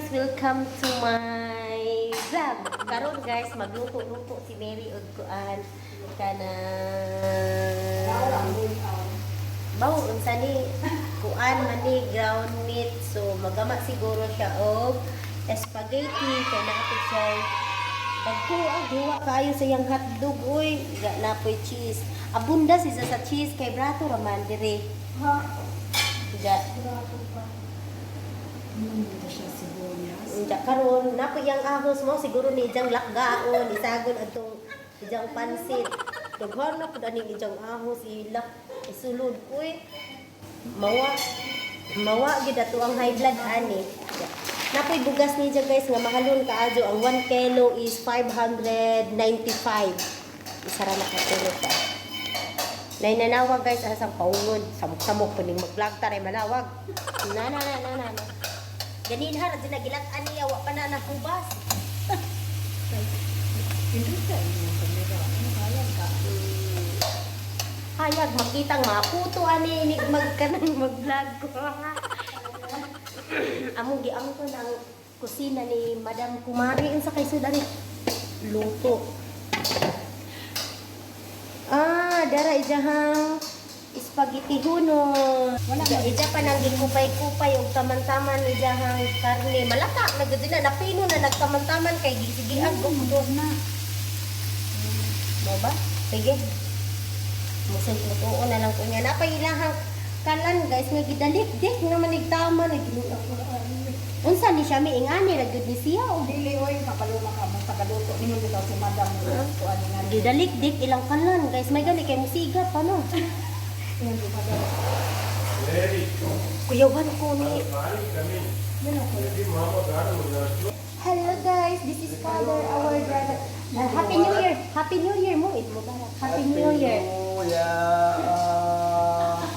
Guys! Welcome to my vlog. Karon guys, magluto-luto si Mary og kuan kanang bawo unsa ni kuan man ni ground meat. So magama siguro siya og spaghetti kay naa pud siya bagko ang duwa kaayo sa iyang hotdog, uy, ga napoy cheese. Abunda siya sa cheese kay brato raman dire. Ha? Ga Grabe pa. Dito siya sibuyas. Unja karon napo iyang ahos mo siguro ni ijang lakgaon isagon adtong ijang pansit. Daghan na pud aning ijang ahos ilak isulod, uy. Mawa mawa gid ato ang high blood ani. Napoy bugas ni guys nga mahalon kaayo, ang 1 kilo is 595. Isa ra nakatulog pa. Nay nanawag guys asang paungon, samok-samok kuning mag-vlog ta ray manawag. Na na na na na. Na. Ganin ha, radyo na gilat-an niya, wa pa na nakubas. Hindi ka yung kamera. Ano kaya ka? Hayag, makitang mga puto ani, ni mag kanang mag-vlog ko. Among giangkon ang kusina ni Madam Kumari unsa kay sud ani luto. Ah, dara ijahang spaghetti hunon. Wala Ija, ija pa nang gikupay-kupay og taman-taman ijahang karne. Malata na gud na napino na nagtaman-taman kay gisigian ko Na. Mo ba? Sige. Musod lutuon na lang ko niya. Napay ilahang kalan guys nga gidalik-dik nga manigtama na ginuha ko. Unsa ni siya miingani ra gyud ni siya og Dili oy, kapaluma ka mong tagaluto ninyo bitaw si Madam mo. Kuan nga. Gidalik-dik ilang kalan guys. May gali kay musiga pa no. Ingon si Madam. Kuyawan ko ni. Yan ako. Hello guys, this is Father, our driver. Happy New Year. Happy New Year mo. Eid Mubarak. Happy New Year.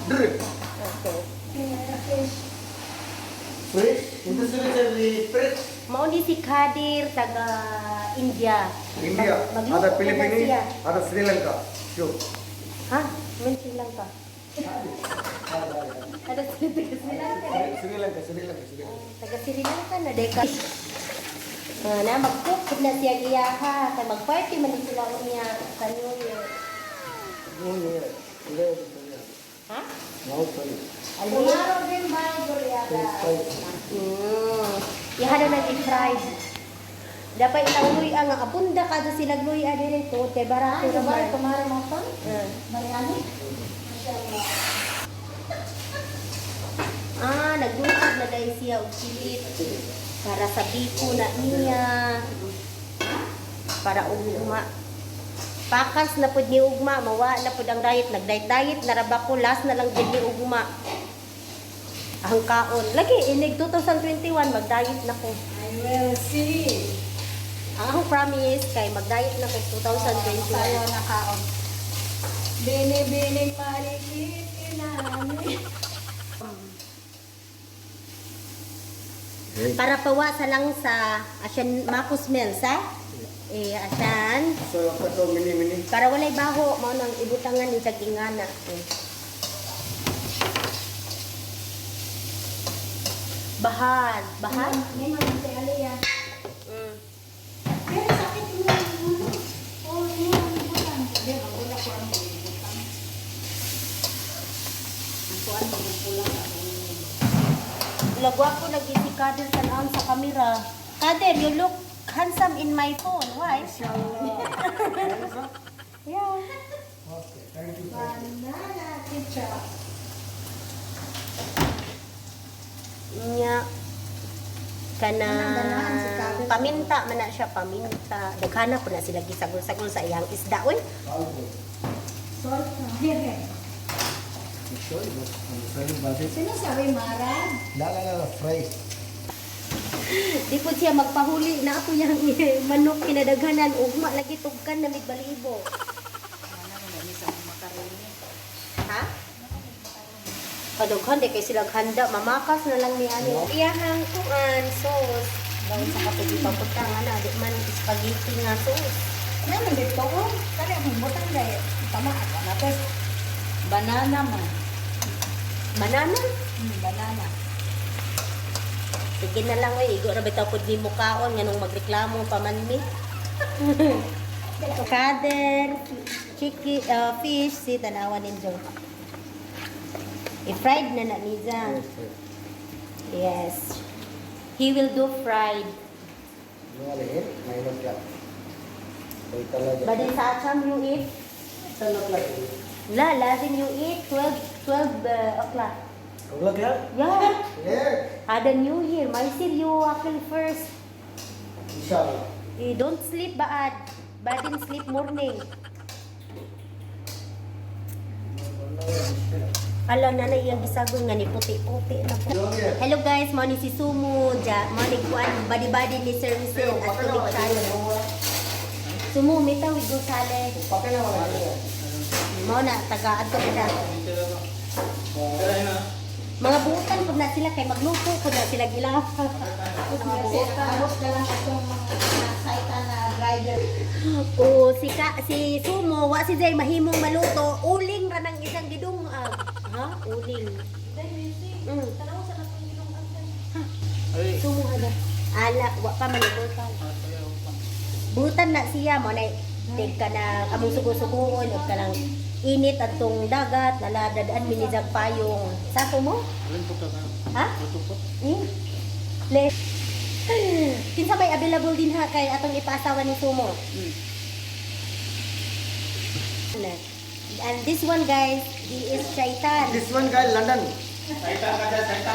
Drip. Okay. Fish. Fresh. Industry fresh. Mao ni si Kadir taga India. India, Magluto other na Philippines, siya. other Sri Lanka. Sure. Ha? Men Sri Lanka. Ada Sri Sri Lanka. Sri Lanka, Sri Lanka, Sri Lanka. Taga Sri Lanka na deka. Ah, na mag-cook na siya iya ha. Kay mag-party man ni sila unya sa New Year. New Year. Today is New Year. Ha? Now sorry. Alin? Tomorrow din ba, Goliada? Iha na nag-i-fry. Dapat ilang luya nga abunda ka sila luya dire tungod kay barato Ay, ra man. tomorrow mo pa? Ah. Mariani? Mashallah. Ah, nagluto na dahil siya og kilit para sa biko na niya. Para ugma. Pakas na pud ni ugma, mawa na pud ang diet, nag-diet diet na ra ba ko, last na lang gid ni ugma. Ang kaon. Lagi inig 2021 mag-diet na ko. I will see. Ang akong promise kay mag-diet na ko 2021. Sayo na kaon. Bini-bining marikit inami. Para pawa sa langsa, asyan mako smells ha? Eh, asyan. So after two mini mini. Para walay baho, mao nang ibutangan ni sa ingana. Eh. Bahar, bahar? Ngayon, si Aliyah. Pero sakit mo ang ulo. Oh, yun ang butang. Hindi, magula ko ang butang. Ang kuan, magpula ka ang ulo. Lagwa ko lagi si Kader tanawon sa kamera. Kader, you look handsome in my phone. Why? Yeah. Okay, thank you. Banana ketchup. Nya kana Anang si Kader. Paminta man na siya, paminta. Daghana po na sila gisagol-sagol sa iyang isda oy. All good. Salt na. Here, here. Sure, sorry, buddy. Sino sabi, Marag? La la la, fry. Di po siya magpahuli na ako yang manok kinadaghanan ugma lagi tugkan na migbalibo. Ano mo na sa macaroni? Ha? Kadaghan di kay sila handa, mamakas na lang ni ani. Iyahang kuan sauce. Bawon sa kapag ipaputang ana di man spaghetti nga sauce. Naman dito, oh. Kaya akong butang dahil. Tama ako na. Tapos, banana man. Banana? Banana. Sige na lang oy, igo ra bitaw pud nimo kaon nganong magreklamo pa man mi. Kader, chicken, fish, si tanawa ninyo. I-fried na na niya. Yes. Yes. He will do fried. 9 o'clock. Kay talaga. But in sa acham you eat? 10 o'clock. La, lazim you eat 12, 12 o'clock. 12 o'clock? Yeah. Yeah. Ada New Year. My sir, you akil first. Inshallah. You don't sleep baad. Badin sleep morning. Ala na na iyang gisagol nga ni puti-puti na po. Hello guys, mo ni si Sumo, ja, mo ni kuan body-body ni Sir Russell at tubig channel. Sumo mita with Gonzales. Mo na taga adto na. Mga buutan pud na sila kay magluto pud na sila gila. Mga buotan. Abot na lang atong mga nasayta na driver. O si ka, si Sumo wa si Jay mahimong maluto, uling ra nang isang gidung ha? Uling. Sumo hada. Ala wa pa man butan. Butan na siya mo na tig ka na among sugo-sugoon ug kanang init adtong dagat naladadaan mi ni jag payong. Sa mo? Ha? Le. Kinsa may available din ha kay atong ipaasawa ni Sumo. And this one guys, he is Shaitan. This one guy London.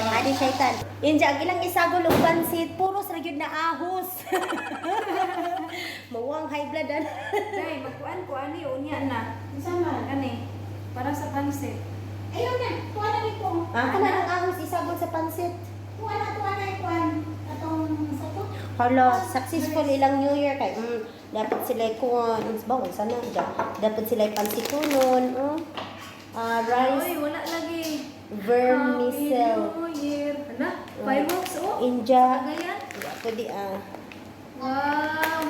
Adi Shaitan. Inja ang ilang isagol og pansit, puros ra gyud na ahos. Mawang high blood an. Day, magkuan ko ani unya na. Unsa man? Kani para sa pansit. Ayaw na, tuwa na ni ko. Ah, kana ang ahos isagol sa pansit. Tuwa na ikuan. Atong sa to. Hala, successful ilang New Year kay dapat sila kuan, ba unsa na dapat sila pansitunon, Ah, rice Oy, wala lagi. vermicelli. Happy New Year. Ana, fireworks oh. Inja, Kagayan. pwede ah. Wow.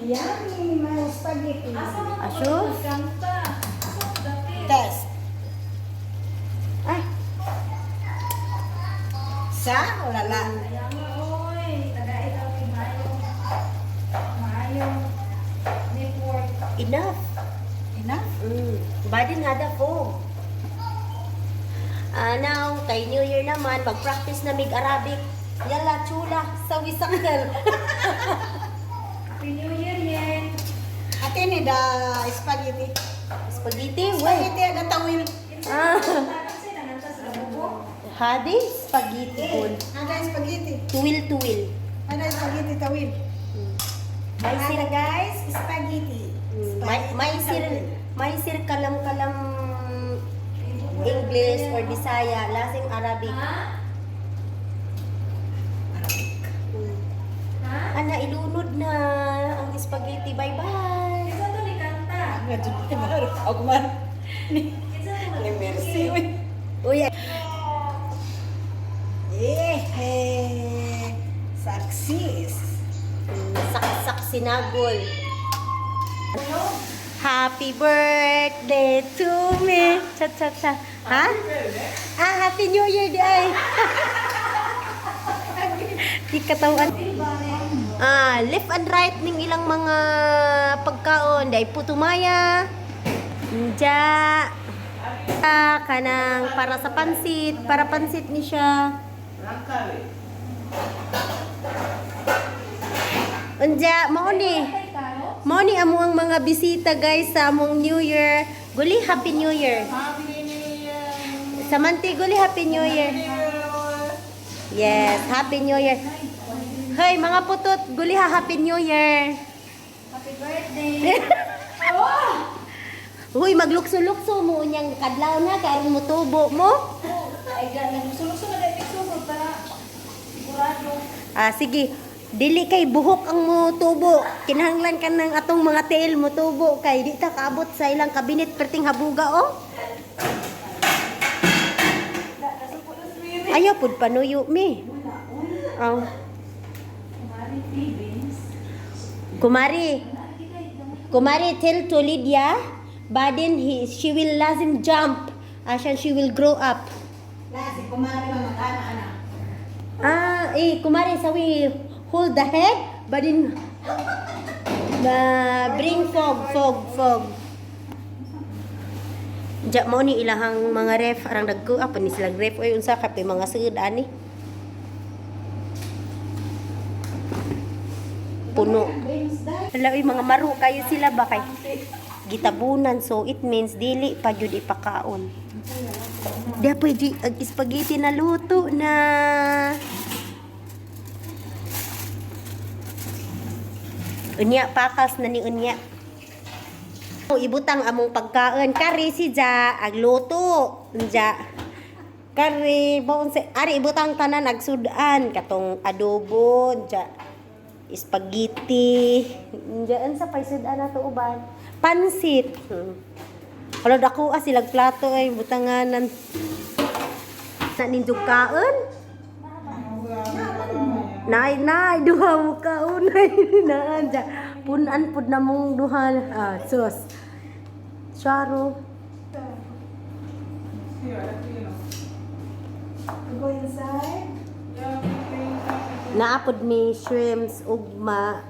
Yummy, may spaghetti. Asa man ko Asyo? kanta? Asa ko dati? Test. Ay, Sa o lala? Kaya nga, oy, tagait ang may maayo. Maayo. Network. Enough. Enough? Badin hada po. Ah, now, kay New Year naman, mag-practice na mig Arabic. Yala, chula, sawi sakal. Happy New Year, Yen. Ate ni da spaghetti. Spaghetti, well. Spaghetti ada tawil. Ah. Kasi nanganta sa bubo. Hadi, spaghetti po. Ada spaghetti. Tuwil-tuwil. Ada spaghetti tawil. May sir, Ada guys, spaghetti. may sir, may sir kalam-kalam English or Bisaya, lasing Arabic. Ha? Ha? Ana, ilunod na ang spaghetti. Bye-bye. Kinsa to ni kanta? Agman. Kinsa to Ni Mercy. Uy, Eh, eh, success. Saksak sinagol. Happy birthday to me. Cha cha cha. Ha? Ah, Happy New Year di ay. Di katawan. Ah, left and right ning ilang mga pagkaon dai putumaya. Nja. Ah, kanang para sa pansit, para pansit ni siya. Unja, mao ni. Mao ni amo ang mga bisita guys sa among New Year. Guli Happy New Year. Happy New Year. Samanti guli Happy New Year. Yes, Happy New Year. Hey mga putot, guli ha Happy New Year. Happy birthday. Huy, maglukso-lukso mo unyang kadlaw na kay mo tubo mo. Ay, nagsulok na dahil sugod para sigurado. Ah, sige. Dili kay buhok ang mo tubo. Kinahanglan ka ng atong mga tail mo tubo kay di ta kaabot sa ilang kabinet perting habuga oh. Ayaw pud panuyo mi. Oh. Kumari, Philippines. Kumari. Kumari tell to Lydia, badin he she will lazim jump. Asyan she will grow up. Lasi, kumari mga ana-ana. Eh, kumare sawi hold the head, بعدين na bring fog, fog, fog. Ja mo ni ilahang mga ref arang dagko apa ni sila ref oy unsa kape mga sud ani. Puno. Hala oy, mga maro kayo sila ba kay gitabunan, so it means dili pa jud ipakaon. Di pa jud ag spaghetti na luto na. Unya pakas na ni unya. O, ibutang among pagkaon kari si Ja ag luto. Unja. Kari baon si ari ibutang tanan ag sudan katong adobo unja spaghetti. Unja unsa pay sudan ato uban? Pansit. Hala dako ah silag plato ay butanganan. Na nindog kaon? Nay, nay, duha mo kaunay naan dya. Punan pud na mong duha. Ah, sus. Charo. Go inside. Naapod ni shrimps ugma.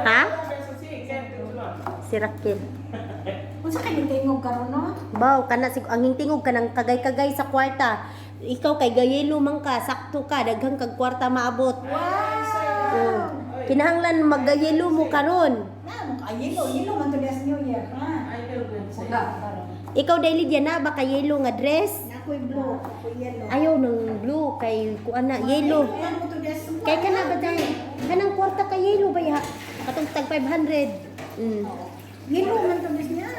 Ha? Si Raquel. Unsa kay tingog karon no? Baw, kana sig ang tingog kanang kagay-kagay sa kwarta. Ikaw kay gayelo man ka, sakto ka, daghang kag kwarta maabot. Wow. Kinahanglan maggayelo mo karon. Na mo ka yellow, yellow man to das New Year ha. Uga karon. Ikaw daily diyan na ba ka yellow nga dress? Na ko'y blue, ako'y yellow. Ayaw ng blue kay kuan na yellow. Man mo to das. Kay kana ba dai? Kanang kwarta ka yellow ba ya? Katong tag 500. Yellow man to das niya.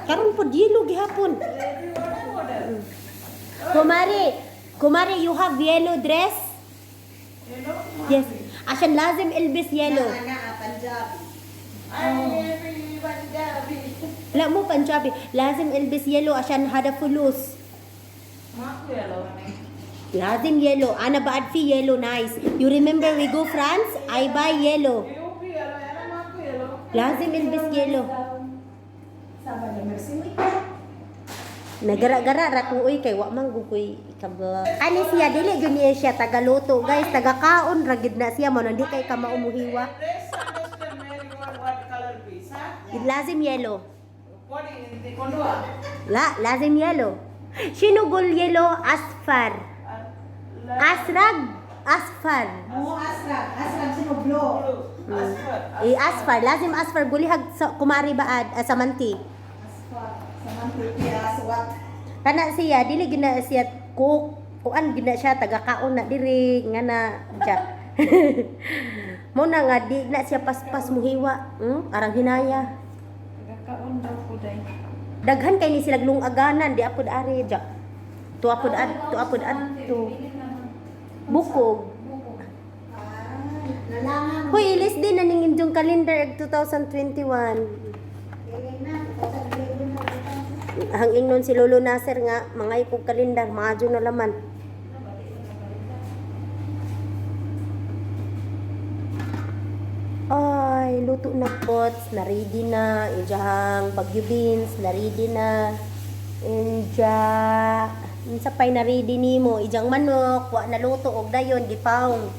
Karon pod yellow gihapon. Kumare, kumare you have yellow dress? Yes. عشان لازم البس yellow. Na Punjabi. لا مو بنجابي، لازم البس yellow عشان هذا فلوس. لازم yellow. انا بعد في yellow nice. You remember we go France? I buy yellow. لازم البس yellow. Sama na merci we. Nagara-gara ra ko uy kay wa man gukoy ikabla. Ani siya dili gyud niya siya tagaluto guys, tagakaon ra gyud na siya mo di kay ka maumuhiwa. لازم yellow. لا لازم yellow. شنو قول yellow؟ اصفر. ازرق اصفر. Mo asra, asra sino blue. ايه اصفر لازم اصفر قولي حق kumari baad ah, samanti. Asfa, samanti pias what? Kana siya dili gyud na siya cook kuan gyud na siya tagakaon na diri nga na siya. Mo na nga di na siya paspas muhiwa, Arang hinaya. Nagkakaon daw po day. Daghan kay ni sila lungaganan di apod ari ja. Tuapod ad, tuapod adto. Bukog. Ah, nalangan. Hoy, ilis din na ning inyong calendar ag 2021. Dili na, 2011 na. Hang ingnon si Lolo Nasser nga mga ikog kalendar, mga na laman. Ay, luto na pots, na ready na, ijahang bagyo beans, na ready na. Inja, unsa pay na ready nimo, ijang manok, wa na luto og dayon gipaong.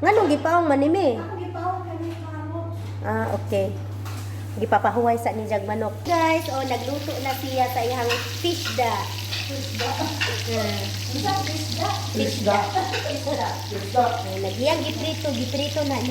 Nganong gipaong man nimi? Ako gipaw kani karot. Ah, okay. Gipapahuway sa ni Jag manok. Guys, oh nagluto na siya sa iyang fish da. Isda. Unsa isda? Fish da. Isda. Ay, Nagiyang giprito, giprito na ni